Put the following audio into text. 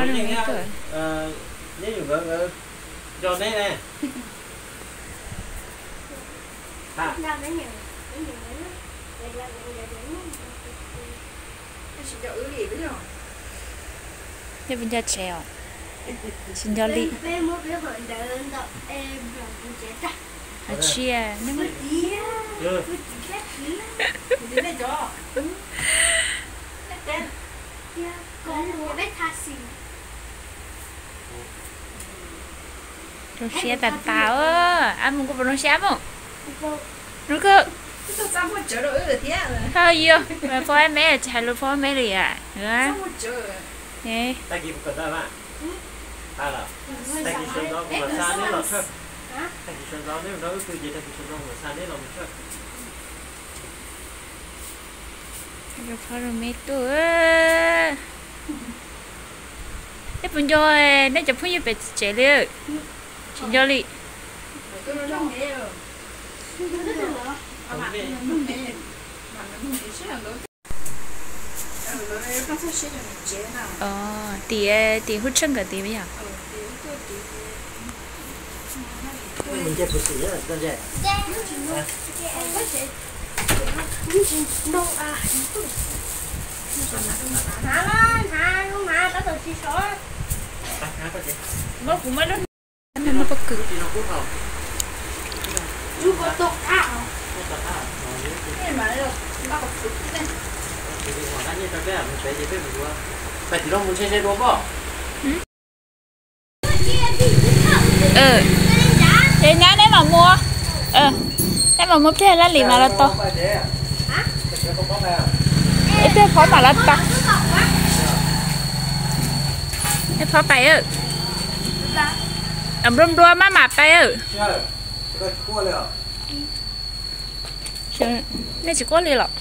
Neb yus nkawd, nkawd nco neb ne. Neb puas nco tsev os? Tsis nco li. Hais tsis, neb muab Zoo siab tas tas. Ab Mus, koj puas zoo siab Mus? Zoo kawg. Hau yog, phob ab me tsis hais lus phob ab me li as. Phob zoo me tuaj. Neb puas nco neb cov phooj ywg pem tsev li? Tsis nco li. Tim, tim Hub Tsheej nkawd tim yog. Muab kuv muab lub, muab pob kws. Ces nyab neb mam mus, neb mam mus pliag laj lim mas los tau. Ib pliag phob mam los tau. Neb phob pais, nplua nplua maj mam pais. Nej tsis quaj li los?